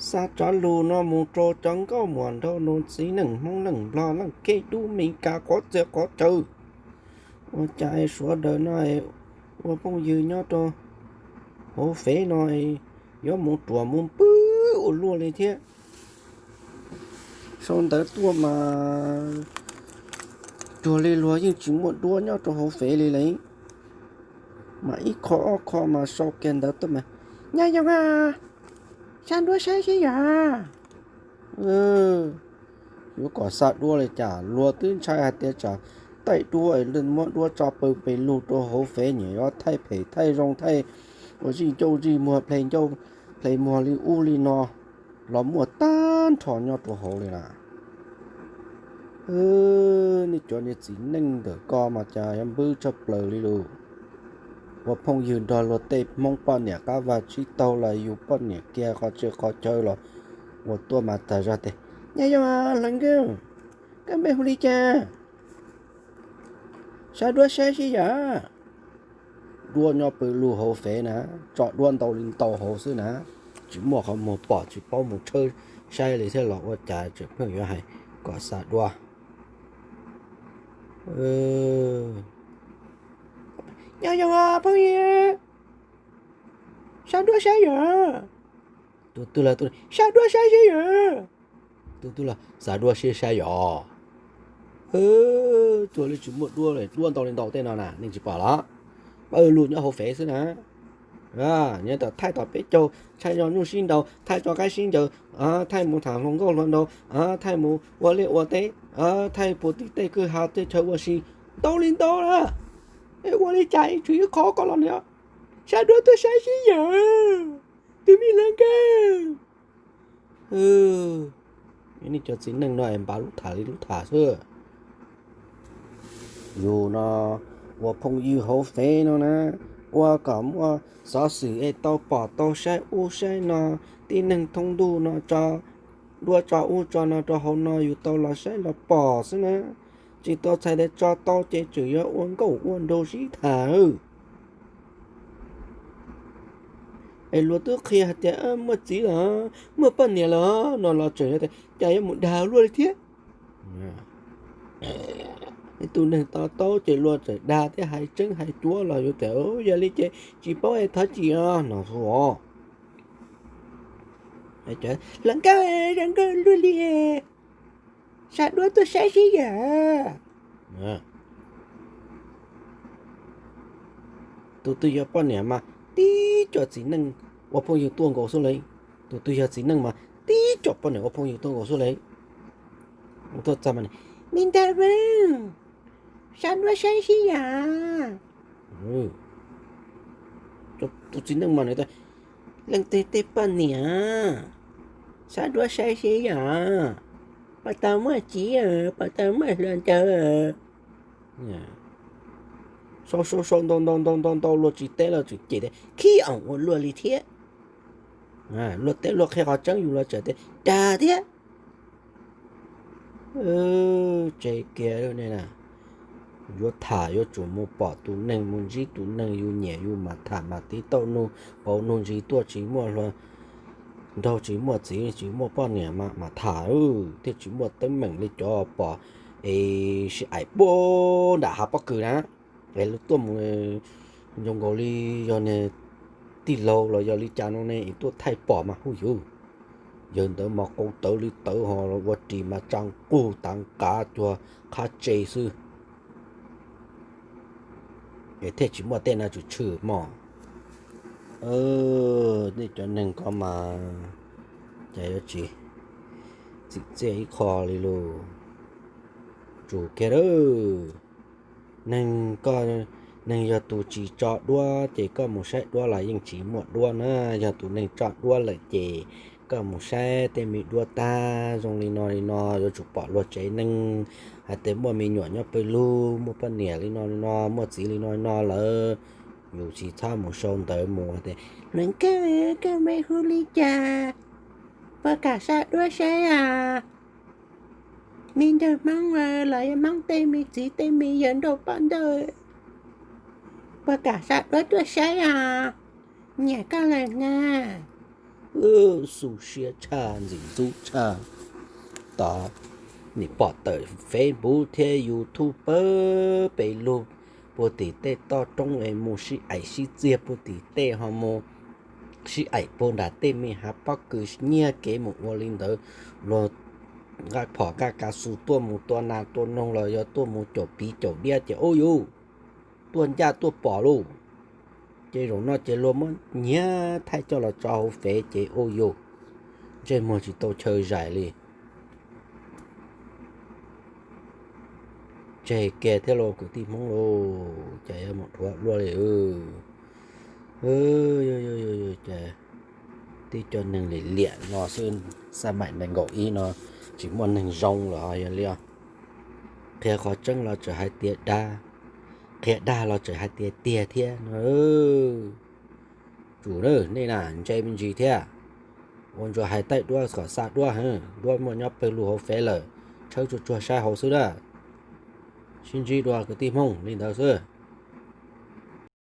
Xa cov lus no mus rau cov nkauj muam nraug nus txiv neej Hmoob neej Nplog neej Kheej dub Mes Kas qhov txhia qhov chaw. Ua cas sawv daws no ua phooj ywg nyob rau hauv fev no yuav mus ruam mus pw ua luaj li thiab. Sau ntawv tuaj mas cuag li luag yeej tsis muaj duab nyob rau hauv fev li lawm. Mas ib qho ob qho mas sau kiag ntawv tuaj mas, Nyab Yoo a, xa duab saib seb yog. Yuav kom xa duab li cas, luag twb ntshai hais tias tsam taij duab es muab duab tso pw pes lug rau hauv fev, nyiam yuav thaij phem thaij zoo thaij ua zij ncauj zij muag ple ncauj ple muag li ub li no los muaj tag nrho nyob rau hauv li na. Nej cov niag txiv neej ntawm ko mas cas yuav npwb tshaj plaws li lus. Ua phooj ywg nrog luag tej Hmoob poj niam qab vag tsib taug los yus poj niam kiag qhov txhia qhov chaw los ua tuaj mas tas zog tias, Nyab Yoo a, hluas nkauj, koj npe hu li cas? Xa duab saib seb yog. Duab nyob pw lug hauv fev na, tso duab ntau li ntau hauv xwb na, tsis muaj qhov muag pom tsis paub mus tshawb saib li thiab los ua cas tseem pheej yuav hais kom xa duab. Nyab Yoo a, phooj ywg, xa duab saib yog. Tus twg los, Xa duab saib seb yog. Tus twg los, Xa duab saib seb yog. Cuag li tsis muaj duab li, duab ntau li ntau tej no na nej tsis pom los? Pw lug nyob hauv fev xwb na. Nyob tom thaij tom peb caug, thaij tso nyuj sib nraus, thaij tso qaib sib ncaws, thaij mus tham hluas nkauj hluas nraug, thaij mus ua liaj ua teb, thaij puag tim tej kwj ha tej chaw ua si, ntau li ntau na. Es ua li cas tseem yuav qhov ko los ne? Xa duab tuaj saib seb yog, tus me hluas nkauj. Nej cov txiv neej no es npav lub tham li lub tham xwb. Yus no ua phooj ywg hauv fev no na, ua kom muaj xov xwm es tau pom tau saib ub saib no, tib neeg thoob ntuj no tso duab tso ub tso no rau hauv no yus tau los saib los pom xwb na. Tsis tau txhais tias tso tau ces tseem yuav ua nkauj ua nraug sib tham. Es luag twb qhia hais tias muaj txiv los, muaj poj niam los no los tseem yuav tias cas yuav mus dag luaj li thiab. Ib tug neeg to taub ces luag tseem dag thiab hais tseeb hais cuav los yuav tias yog li ces tsis paub es thov txim os no xwb os. Hluas nkauj, hluas nkauj luaj li, xa duab tuaj saib seb yog. Tus twg yog poj niam mas tib co txiv neej ua phooj ywg tuaj nkaus xwb li. Tus twg yog txiv neej mas tib co poj niam ua phooj ywg tuaj nkaus xwb li. Me ntag, xa duab saib seb yog. Tus txiv neej mas nws tias, leej twg tej poj niam, xa duab saib seb yog, puas tau muaj txiv, puas tau muaj hluas nraug. Sau sau sau ntau ntau ntau ntau ntau luag tsis teb los tseem cem tias khib oos ua luaj li thiab. Luag teb luag qhia qhov tseeb yus los tseem tias dag thiab. Tseg kiag ne, yuav tham yuav tsum mus pom tus neeg mus ntsib tus neeg yus nyiam yus mas tham mas tib tauj nug pauv nug ntsis tuaj tsis muaj hluas nraug tsis muaj txiv tsis muaj poj niam mas tham thiaj tsis muaj teeb meem li cov pom es sib aim puag nram hav pob kws na. Es lawv tuaj mus zoo nkaus li yog niag tij laug los yog li cas no ne es tuaj thaij pom mas huj yus. Yawg ntawd mas qau tawv li tawv ho los ua ris mas tsa nqug tav nqav cuag qhab tse xwb. Es thiaj tsis muaj tej no tsum tshwm mog. Nej cov neeg ko mas cas yuav tsis txim txiaj ib qho li lus. Tsum kiag lawm. Neeg ko, neeg yog tus tsis tso duab ces koj mus saib duab los yeej tsis muaj duab na. Yog tus neeg tso duab lawm ces koj mus saib tej me duab tag zoo li no li no yuav tsum pom luag tsev neeg hais tias muaj me nyuam nyob pawg lug muaj poj niam li no li no muaj txiv li no li no lawm. Yus tsis txhob mus sau ntawv mus tias, hluas nkauj, koj npe hu li cas? Puas kam xa duab saib os? Me ntawg Hmoob los yog Hmoob tej me txiv tej me yawg nrauj poj nrauj, puas kam xa duab tuaj saib os? Nyiam koj lawm na. Xu siab tshaj ntxim ntxub tshaj. Tod nim pom tawm Facebook thiab YouTube pawg pes lug, puag tim tej toj roob es mus sib aim sib txiag puag tim tej, ho mus sib aim puag nram tej me hav pob kws nyiag kev mus ua li ntawd. Luag nqa phom nqa kav xus tuaj mus tua nas tua noog los yog tuaj mus caum piv caum diab ces ua yuv, tuaj ncaj tuaj pom lauj. Ces zaum no ces luag muab nyiag thaij coj los tso hauv fev ces ua yuv, ntsej muag tsis tau chaw zais li. Tseg kiag thiab lauj kwv tij Hmoob lauj, ces yuav mus dhuav luaj li. Ces tib co neeg liam liam no xwb, xab maim nees nkaum ib no tsis muaj neeg zoo lawm os, yog li os. Qhia qhov tseeb los tseem hais tias dag, qhia dag los tseem hais tias tiag thiab no. Tsum nej na, ntse me ntsis thiab. Ua ntsuas hais taij duab kom xa duab heev, duab muaj nyob pawg lug hauv fev lawm, tshawb tsuag tsuag saib hauv xwb na. Sib ntsib dua kwv tij Hmoob li ntawd xwb.